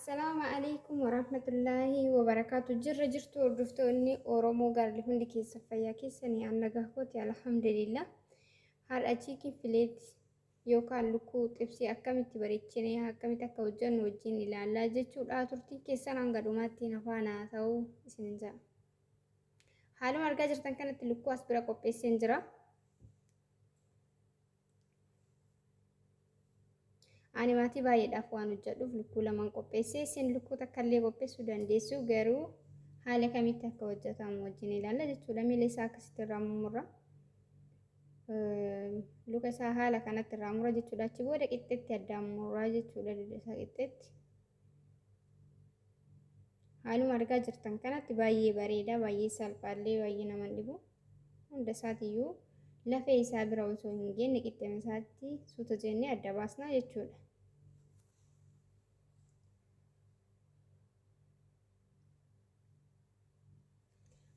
Assalaamu alaikum warahmatullaahi wabarakaatu. Jirra jirtu hordoftoonni Oromoo gaarri hundi keessa fayyaa keessanii an nagaa kooti alhamdulillah. Har'a chiikin fileet yookaan lukkuu xibsii akkamitti bareechinee akkamitti akka hojjennu wajjin ilaallaa jechuudha. Turtiin keessan hanga dhumaatti na faana ta'uu isin jedha. Haaluma argaa jirtan kanatti lukkuu as bira qopheesseen jira. Ani maatii baay'eedhaaf waan hojjedhuuf lukkuu lamaan qopheessee isin lukkuu takkallee qopheessuu dandeessu garuu haala kamitti akka hojjetamu wajjin ilaalla jechuudha. Miila isaa akkasitti irraa mummurra. Luka isaa haala kanatti irraa mura jechuudha. Achi booda qixxeetti addaan murraa jechuudha. Dugda isaa qixxeetti. Haaluma argaa jirtan kanatti baay'ee bareeda, baay'ee salphaallee baay'ee nama hin dhibu. Hunda isaatiyyuu lafee isaa bira osoo hin geenne qixxeema isaatti suuta jennee adda baasna jechuudha.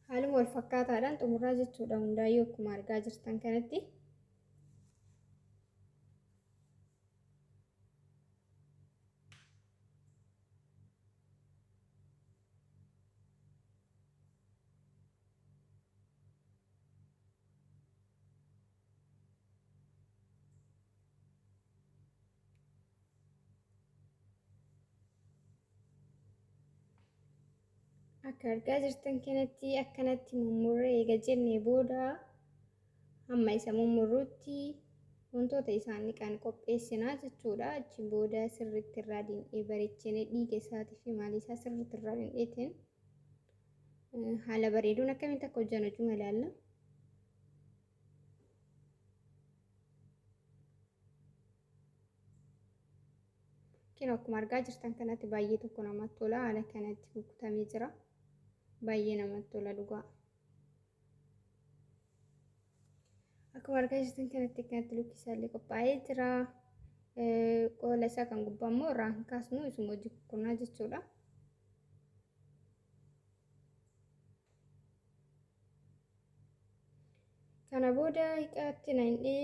Haaluma wal fakkaataadhaan xumurraa jechuudha hundaayyuu akkuma argaa jirtan kanatti. Akka argaa jirtan kanatti akkanatti mummurree eega jennee booda hamma isa mummurruutti wantoota isaan dhiqan qopheessinaa jechuudha. Achiin booda sirriitti irraa din'ee bareechinee dhiiga isaatii fi maalii isaa sirriitti irraa din'eetiin haala bareeduun akkamitti akka hojjannu juma ilaalla. Kun akkuma argaa jirtan kanatti baay'ee tokko namatti tola. Haala kanatti kukkutamee jira. Baay'ee namatti tola dhugaa. Akkuma argaa jirtan kanatti akkanatti lukki isaallee qophaa'ee jira. Qola isaa kan gubbaa immoo irraa hin kaasnu isuma hojii kukkunnaa jechuudha. Kana booda hiqaatti naqnee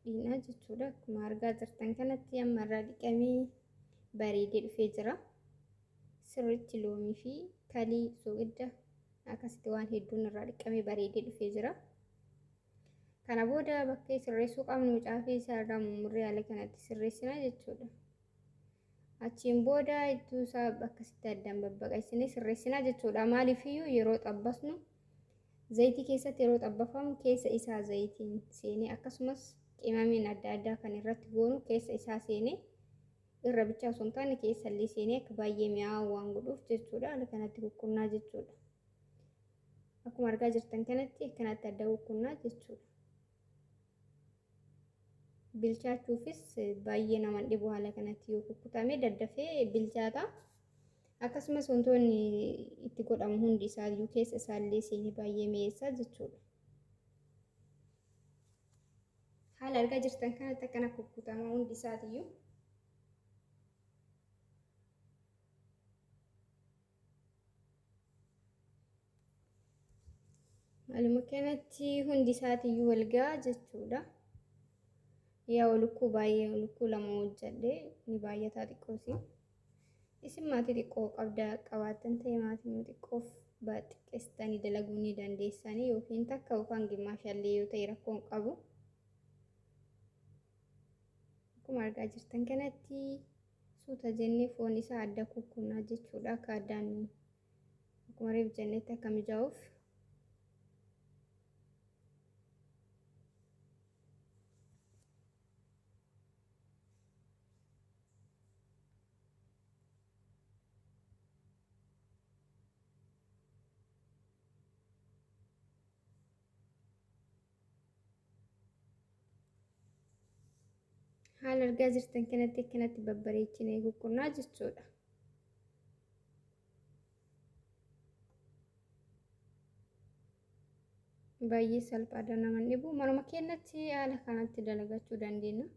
dhiinaa jechuudha. Akkuma argaa jirtan kanatti amma irraa dhiqamee bareedee dhufee jira. Sirriitti loomii fi kalii soogidda akkasitti waan hedduun irraa dhiqamee bareedee dhufee jira. Kana booda bakkee sirreessuu qabnu caafii isaa irraa mummurree haala kanatti sirreessina jechuudha. Achiin booda ittuu isaa akkasitti addaan babbaqaysinee sirreessinaa jechuudha. Maaliifiyyuu yeroo xabbasnu zayitii keessatti yeroo xabbafamu keessa isaa zayitiin seenee akkasumas qimamiin adda addaa kan irratti goonu keessa isaa seenee irra bichaa osoo hin taane keessa illee seenee akka baay'ee mi'aawu waan godhuuf jechuudha. Haala kanatti kukkunnaa jechuudha. Akkuma argaa jirtan kanatti akkanatti adda kukkunnaa jechuudha. Bilchaachuufis baay'ee nama hin dhibu haala kanatti yoo kukkutame daddafee bilchaata. Akkasumas wantoonni itti godhamu hundi isaayyuu keessa isaallee seenee baay'ee mi'eessa jechuudha. Haala argaa jirtan kanatti akkana kukkutama hundi isaatiyyuu. Haaluma kanatti hundi isaatiyyuu wal ga'a jechuudha. Yaa lukkuu baay'ee lukkuu lama hojjedhe ni baay'ataa xiqqoosi. Isin maatii xiqqoo qabda qabaattan ta'e maatii xiqqoof xiqqeessitanii dalaguu ni dandeessanii yookiin takka yookaan gimmaashallee yoo ta'e rakkoon qabu. Akkuma argaa jirtan kanatti suuta jennee foon isaa adda kukkunnaa jechuudha. Akka addaan akkuma reef jennetti akka mijaa'uuf. Haala argaa jirtan kanatti akkanatti babbareechinee kukkunnaa jechuudha. Baay'ee salphaadha nama hin dhibu. Manuma keenyatti haala kanatti dalagachuu dandeenya.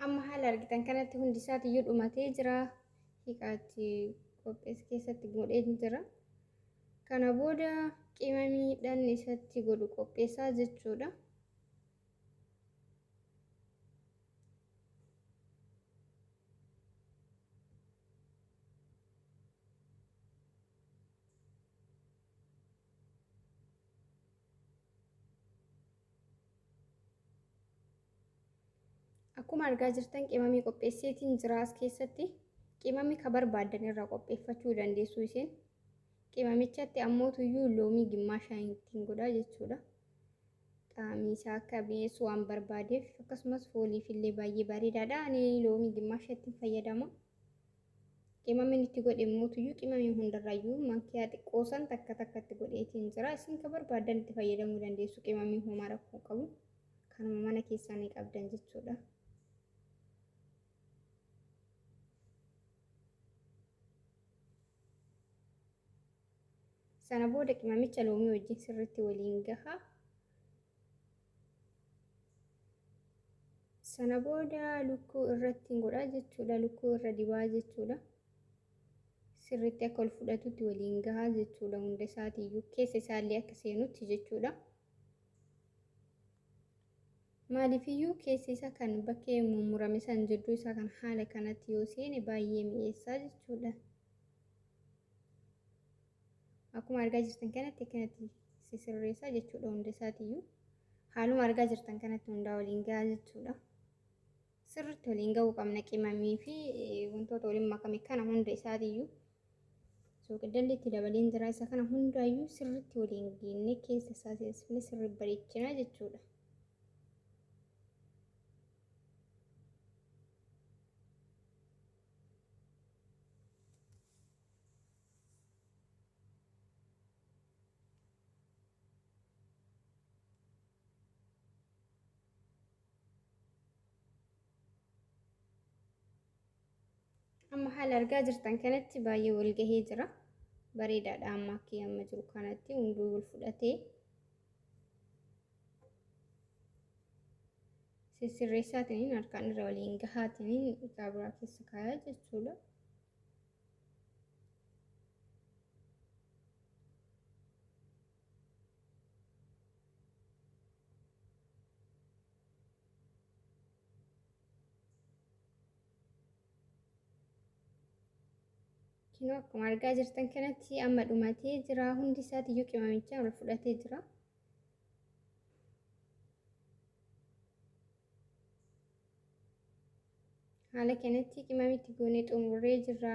Amma haala argitan kanatti hundi isaatiyyuu dhumatee jira. Hiqaatti qophees keessatti godhee jira. Kana booda qimamiidhaan isatti godhu qopheessaa jechuudha. Akkuma argaa jirtan qimamii qopheesseetiin jira as keessatti. Qimamii ka barbaaddan irraa qopheeffachuu dandeessu isin. Qimamichatti ammoo tuyyuu loomii gimmaashaa ittiin godhaa jechuudha. Qaamni isaa akka mi'eessu waan barbaadeef akkasumas fooliif illee baay'ee bareedaadha. Ani loomii gimmaashaa ittiin fayyadama. Qimamiin itti godhe immoo tuyyuu qimamii hundarraayyuu mankiyaa xiqqoo san takka takkatti godheetiin jira. Isin ka barbaaddan itti fayyadamuu dandeessu qimamii homaa rakkoo qabu. Kanuma mana keessanii qabdan jechuudha. Sana booda qimamicha loomii wajjin sirriitti waliin gaha. Sana booda lukkuu irratti godhaa jechuudha. Lukkuu irra dibaa jechuudha. Sirriitti akka ol fudhatutti waliin gahaa jechuudha. Hunda isaatiiyyuu keessa isaallee akka seenutti jechuudha. Maaliifiyyuu keessi isaa kan bakkee mummurame san jidduu isaa kan haala kanatti yoo seene baay'ee mi'eessaa jechuudha. Akkuma argaa jirtan kanatti akkanatti sisirreessaa jechuudha hunda isaatiiyyuu. Haaluma argaa jirtan kanatti hundaa waliin gahaa jechuudha. Sirriitti waliin gahuu qabna qimamii fi wantoota waliin makame kana hunda isaatiiyyuu. Suuqiddalli itti dabaleen jira isa kana hundaayyuu sirriitti waliin geennee keessa isaa seensifnee sirriitti bareechinaa jechuudha. Amma haala argaa jirtan kanatti baay'ee wal gahee jira. Bareedaadha amma akka amma jiru kanatti hunduu wal fudhatee. Sissirreessaatiniin harkaan irra waliin gahaatiniin dhiqaa biraa keessa kaayaa jechuudha. Kinoo akkuma argaa jirtan kanatti amma dhumatee jira. Hundi isaatiiyyuu qimamichaa wal fudhatee jira. Haala kanatti qimamitti goonee xumurree jirra.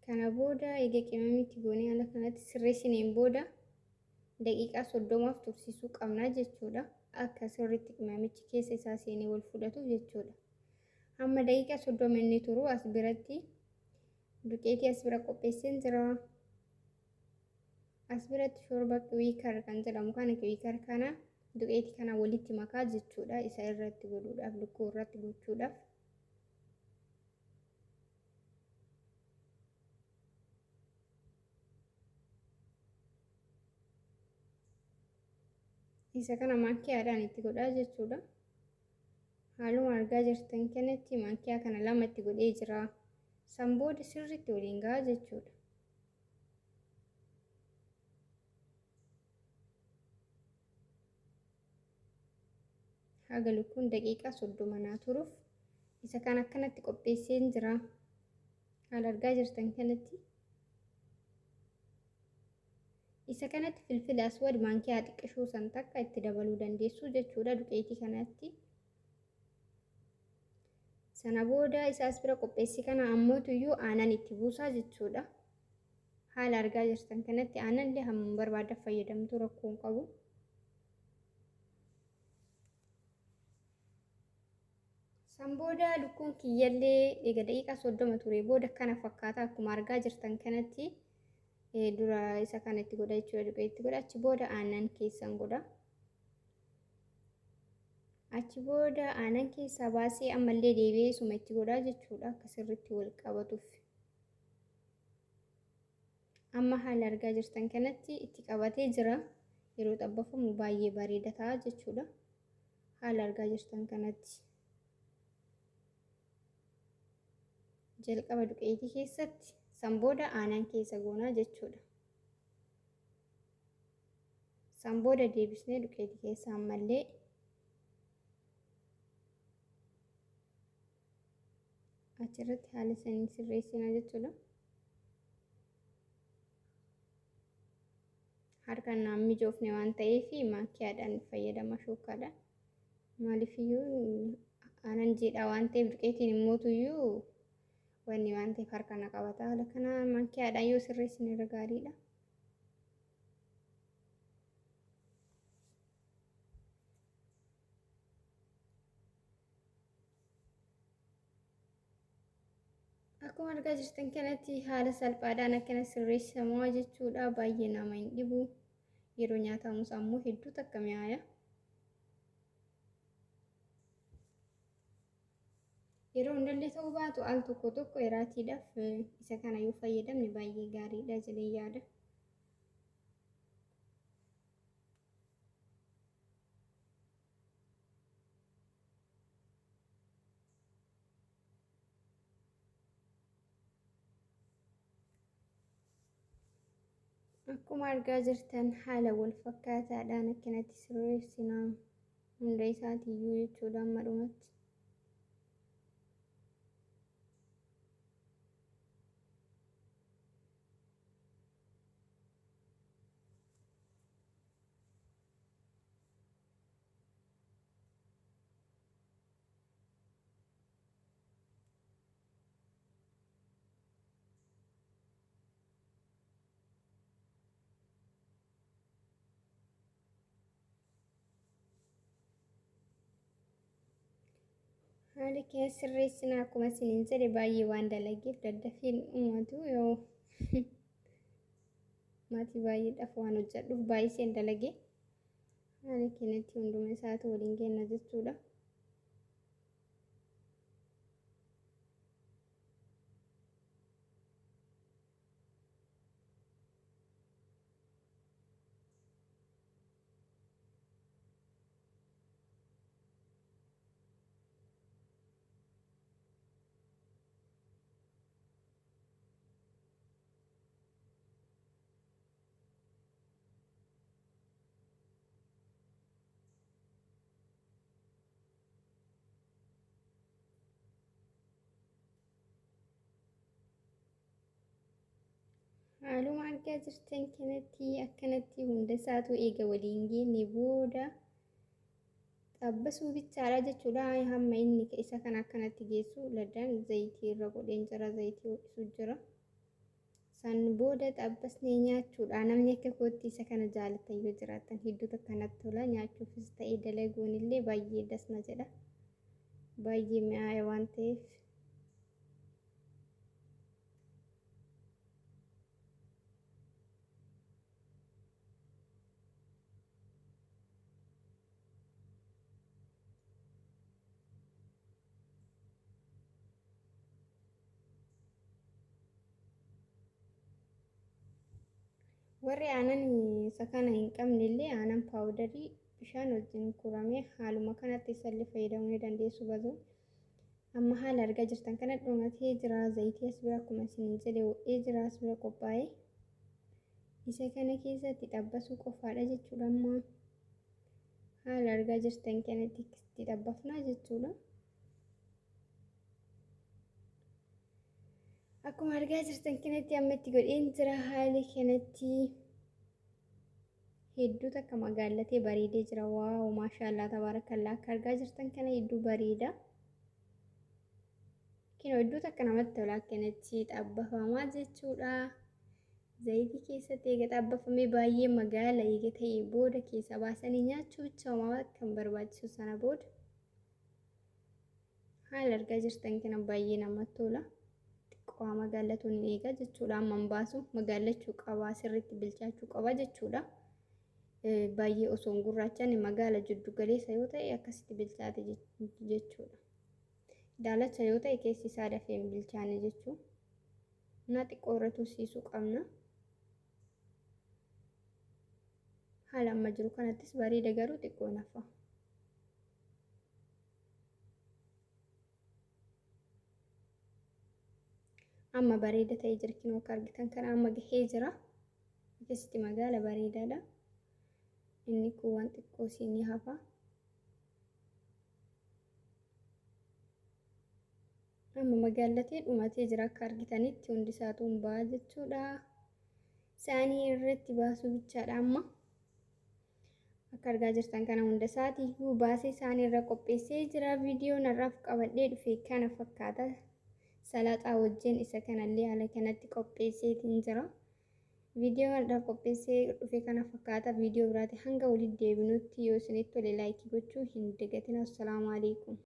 Kana booda eega qimamitti goonee haala kanatti sirreessineen booda daqiiqaa 30f tursiisuu qabna jechuudha. Akka sirriitti qimamichi keessa isaa seenee wal fudhatuuf jechuudha. Amma daqiiqaa 30 inni turu as biratti duqeetii as bira qopheesseen jira. As biratti shorba qiwiikar kan jedhamu kana qiwiikar kana duqeetii kana walitti makaa jechuudha. Isa irratti godhuudhaaf lukkuu irratti gochuudhaaf. Isa kana maankiyaadhaan itti godhaa jechuudha. Haaluma argaa jirtan kanatti maankiyaa kana lama itti godhee jira. San booda sirriitti waliin gahaa jechuudha. Haga lukkuun daqiiqaa 30 naa turuuf isa kan akkanatti qopheesseen jira. Haala argaa jirtan kanatti. Isa kanatti filfila aswad maankiyaa xiqqishuu san takka itti dabaluu dandeessu jechuudha duqeetii kanatti. Sana booda isa as bira qopheessi kana ammootuyyuu aannan itti buusaa jechuudha. Haala argaa jirtan kanatti aannan illee hammam barbaaddan fayyadamtu rakkoo hin qabu. San booda lukkuun kiyyallee eega daqiiqaa 30 ture booda kana fakkaata akkuma argaa jirtan kanatti dura isa kana itti godha jechuudha duqee itti godha achi booda aannan keessan godha. Achi booda aannan keessaa baasee ammallee deebi'ee suma itti godhaa jechuudha akka sirriitti wal qabatuuf. Amma haala argaa jirtan kanatti itti qabatee jira. Yeroo xabbafamu baay'ee bareeda ta'a jechuudha. Haala argaa jirtan kanatti jalqaba duqeetii keessatti san booda aanan keessa goonaa jechuudha. San booda deebisnee duqeetii keessa ammallee achirratti haala sanii sirreessinaa jechuudha. Harkaan naan mijoofne waan ta'eef maankiyaadhaan fayyadama shukkaadhaan. Maaliifiyyuu aanan jiidhaa waan ta'eef duqeetiin immootuyyuu wanni waan ta'eef harka na qabata. Haala kana maankiyaadhaan yoo sirreessine irra gaariidha. Akkuma argaa jirtan kanatti haala salphaadhaan akkana sirreessamaa jechuudha. Baay'ee nama hin dhibu. Yeroo nyaatamus ammoo hedduu takka mi'aaya. Yeroo hundallee ta'uu baatu al tokko tokko eraatiidhaaf isa kana yoo fayyadamne baay'ee gaariidha jedhee yaada. Akkuma argaa jirtan haala wal fakkaataadhaan akkanatti sirreessinaa hunda isaatiiyyuu jechuudha amma dhumatti. Haala keessa sirreessinaa akkuma isiniin jedhe baay'ee waan dalageef daddafiin uumatu yoo maatii baay'eedhaaf waan hojjedhuuf baay'iseen dalage. Haala kanatti hunduma isaatu waliin kenna jechuudha. Haaluma argaa jirtan kanatti akkanatti hunda isaatu eega waliin geenye booda xabbasuu bichaadha jechuudha. Hamma inni isa kana akkanatti geessu laddaan zayitii irra godheen jira, zayitii ho'isuu jira. San booda xabbasnee nyaachuudha. Namni akka kootti isa kana jaalatan yoo jiraatan hedduu akkanatti tola. Nyaachuufis ta'ee dalaguun illee baay'ee dasna jedha. Baay'ee mi'aaya waan ta'eef. Warri aanan isa kana hin qabne illee aanan paawudarii bishaan wajjin kuramee haaluma kanatti isallee fayyadamuu ni dandeessu bazuun. Amma haala argaa jirtan kana dhumatee jira. Zayitii as bira akkuma isiniin jedhe ho'ee jira as bira qophaa'ee. Isa kana keessatti xabbasuu qofaadha jechuudha amma. Haala argaa jirtan kanatti itti xabbafnaa jechuudha. Akkuma argaa jirtan kanatti amma itti godheen jira haala kanatti hedduu takka magaalatee bareedee jira. Waaw maashaallah tabaarakallaa akka argaa jirtan kana hedduu bareeda. Kinoo hedduu takka namatti tola akkanatti xabbafamaa jechuudha. Zayitii keessatti eega xabbafamee baay'ee magaala eega ta'e booda keessa baasanii nyaachuu bicha homaa kan barbaachisu sana booda. Haala argaa jirtan kana baay'ee namatti tola. Xiqqoo magaalatuun hin eegaa jechuudha. Amma hin baasu magaalachuu qaba sirriitti bilchaachuu qaba jechuudha. Baay'ee osoo hin gurraachanne magaala jiddu galeessa yoo ta'e akkasitti bilchaate jechuudha. Daalacha yoo ta'e keessi isaa dafee hin bilchaanne jechuudha. Na xiqqoo irra tursiisuu qabna. Haala amma jiru kanattis bareeda garuu xiqqoo nafa. Amma bareeda ta'ee jira kinoo akka argitan kana amma gahee jira. Akkasitti magaala bareedaadha. Inni kun waan xiqqoo siinii hafa. Amma magaalatee dhumatee jira akka argitanitti hundi isaatu hin ba'a jechuudha. Saanii irratti baasuu bichaadha amma. Akka argaa jirtan kana hunda isaatiiyyuu baasee saanii irra qopheessee jira. Viidiyoon har'aaf qabadhee dhufe kana fakkaata. Salaaxaa wajjin isa kanallee haala kanatti qopheesseetiin jira. Viidiyoo har'aaf qopheessee dhufe kana fakkaata. Viidiyoo biraatti hanga walitti deebinutti yoo isinitti tole laayikii gochuu hin dagatin. Assalaamu alaikum.